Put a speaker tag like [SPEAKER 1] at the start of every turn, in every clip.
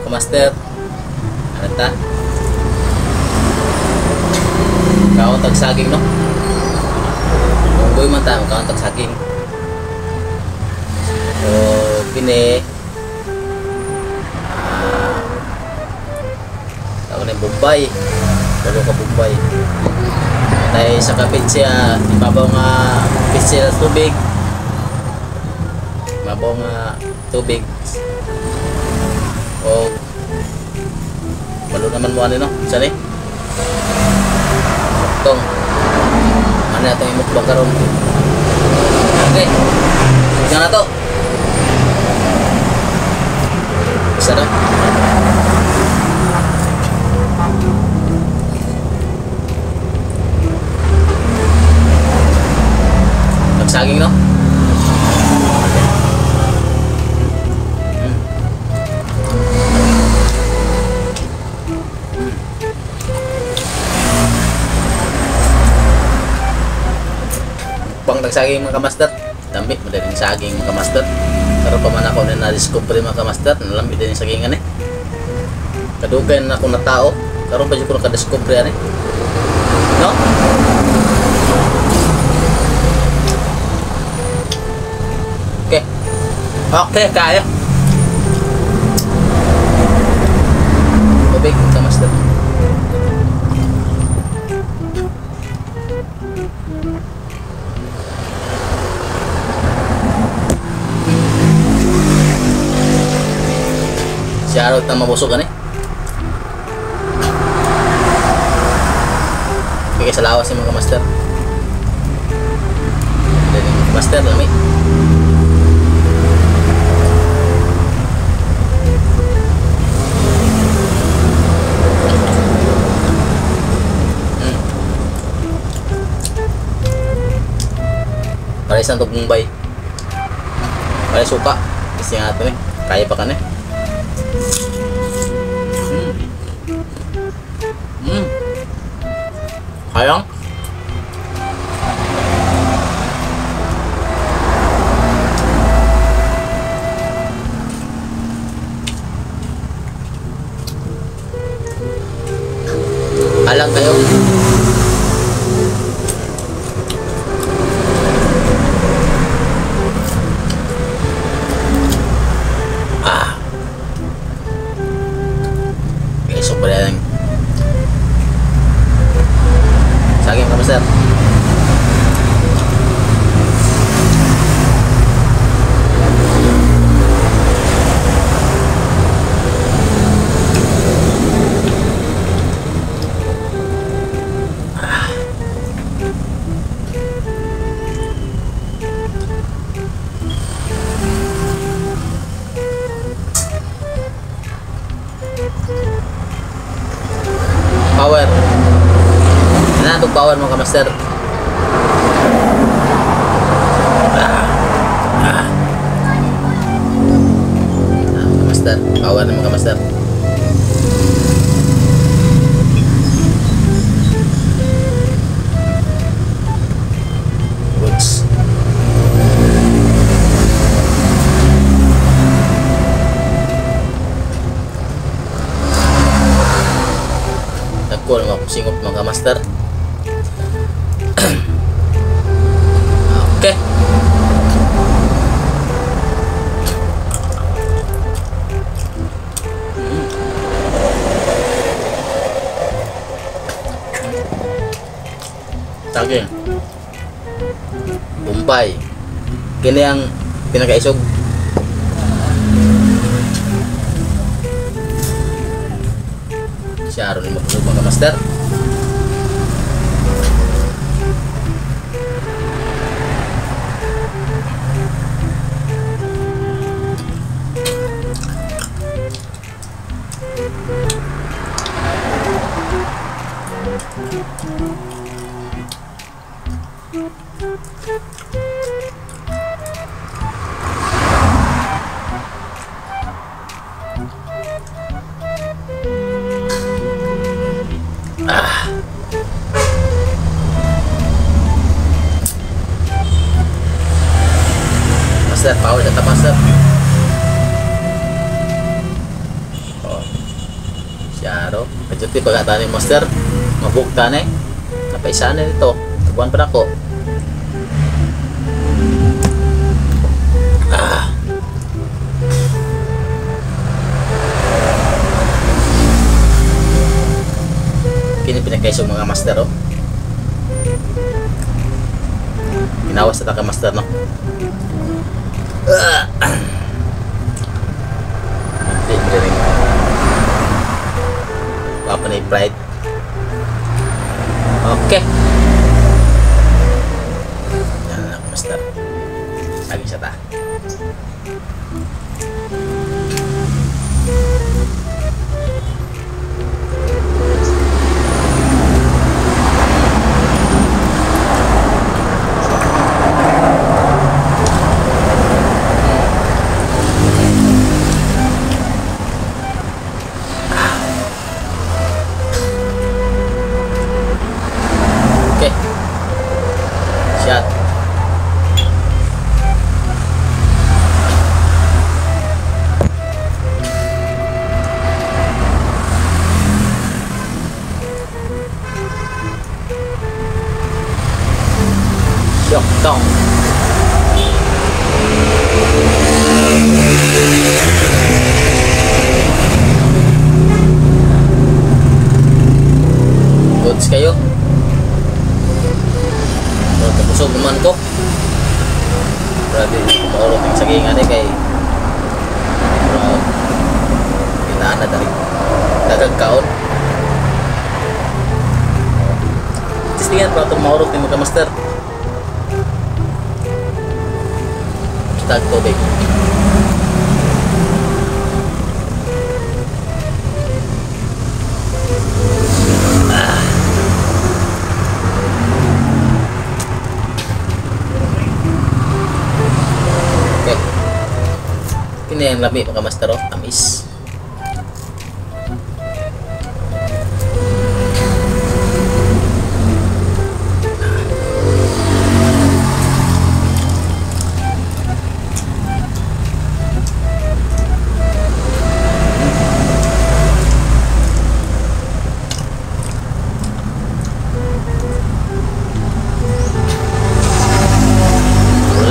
[SPEAKER 1] Kamaster. Ano ta? Kaon tag saging, no? Unggoy man ta, kaon tag saging. So, kini tawag na Bombay. Tulo ka Bombay. Tay sa kapit siya, ibabaw nga pitsil sa tubig. Ibabaw nga tubig. O balo naman mo ano, no? Saan eh? Tong. Ano na itong imukbang karon? Okay. Sige na to. Isa na. Nagsaging, no? Pang nagsaging mga kamaster. Dami, madaling saging mga kamaster. Karon pa man ako na na-discover mga kamaster, nalamig din yung sagingan eh. Kadugay na ako na tao, karon pa jud ko naka-discover ani. No? Okay. Okay, kaya. Tubig mga kamaster. Shoutout na mabusog ani. Okay, sa lawas ni mga master. Mga master lami. Pares ang Bombay. Pares suka. Kasi nga ito eh. Kaya pa ka na eh. Kayang? Alang kayo. Ah. Okay, so pala yung saging ka, master. Power. Ano itong power mga kamaster? Kamaster, power na mga kamaster. Goods. Nagkuha mga singot mga kamaster. Okay. Saging. Bombay. Kini ang pinakaisog. Siya aron mo mga master. Master, power sa tapas, sir. Oh. Klaro. Kajuti pagkata ni master. Mabukta na eh. Napaisaan na nito. Tubuan pa na ako. Ah. Kini pinakaisog mga master oh. Ginawas na ta ka master no. Ah. Hindi mo rin. Papa na pride. Okay. Yan na ako master. Lagi siya ta. Okay. Shot. Shock tong. Goods kayo. So, tapusog naman ko. Grabe, maulot yung sagingan eh kay kinaan na dali. Dagang kaon. Testingan pa itong maurot ni mga master. Stag tubig. Okay. Kini ang lami mga master oh, tamis.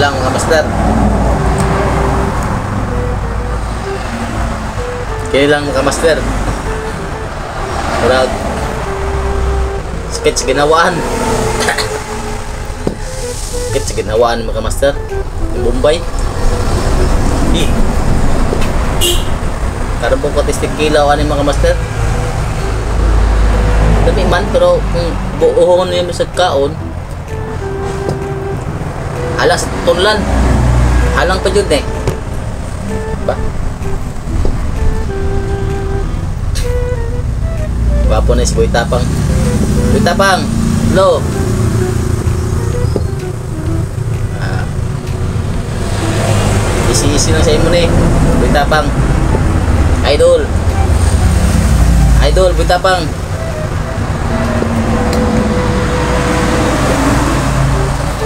[SPEAKER 1] Lang mga master. Kaya lang mga master. Murag sakit sa ginawaan. Sakit sa ginawaan mga master. Yung Bombay. Eh. Karon po ko testing kilaw ani mga master. Dami man pero kung buohon niyo sa kaon alas tunlan. Halang pa jud eh. Ba? Gwapo na si Boy Tapang. Boy Tapang! Hello! Ah. Easy-easy lang sa imo ni. Boy Tapang. Idol. Idol, Boy Tapang.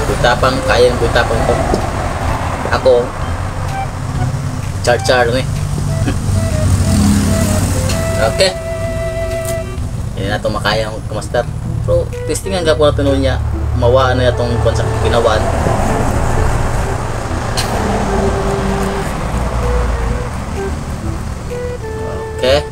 [SPEAKER 1] Boy Tapang, kaya ng Boy Tapang to. Ako, char-char ni. Okay. Hindi na ito makaya ang kamaster. Pero testingan ka po na ito niya. Mawaan na itong kung sa ginawaan. Okay.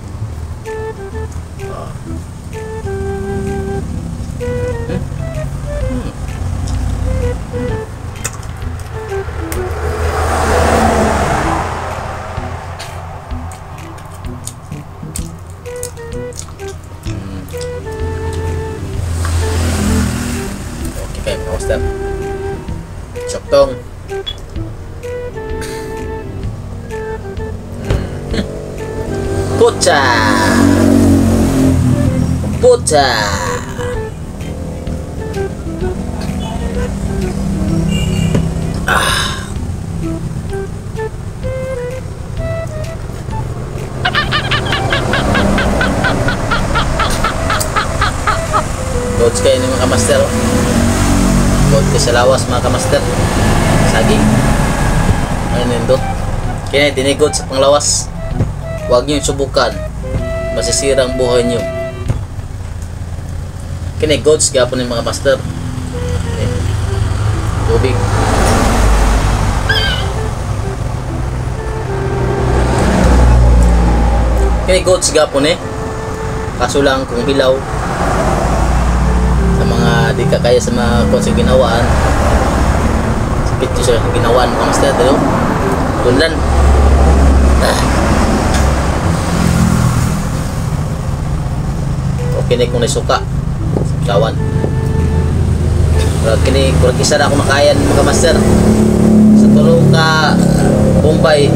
[SPEAKER 1] Okay, mga Choktong. Pucha. Pucha. Ah. Goods kayo ni mga master. Good ka sa lawas mga kamaster. Saging. Ano nindot. Kaya dinigod sa panglawas. Huwag niyo subukan. Masisira ang buhay nyo. Kini goods gapon ni mga master. Okay. Tubig. Kini goods gapon eh. Kaso lang kung hilaw sa mga di ka kaya sa mga kung sa ginawaan. Sakit yun sa ginawaan mga master, pero tunlan. Okay na kung nasuka. Kawan. Pero kini kurang isa na ako makayan mga master. Sa tulo ka Bombay,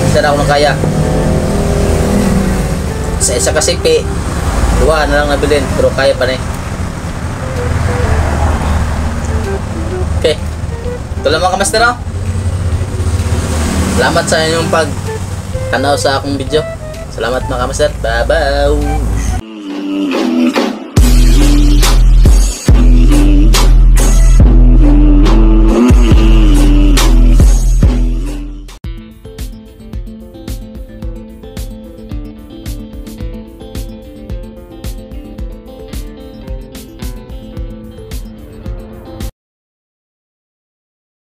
[SPEAKER 1] isa na ako nakaya. Sa isa ka sipi, duha na lang nabilin, pero kaya pa na eh. Okay. Ito lang mga kamaster, oh. Salamat sa inyong pag tanaw sa akong video. Salamat mga kamaster. Bye-bye.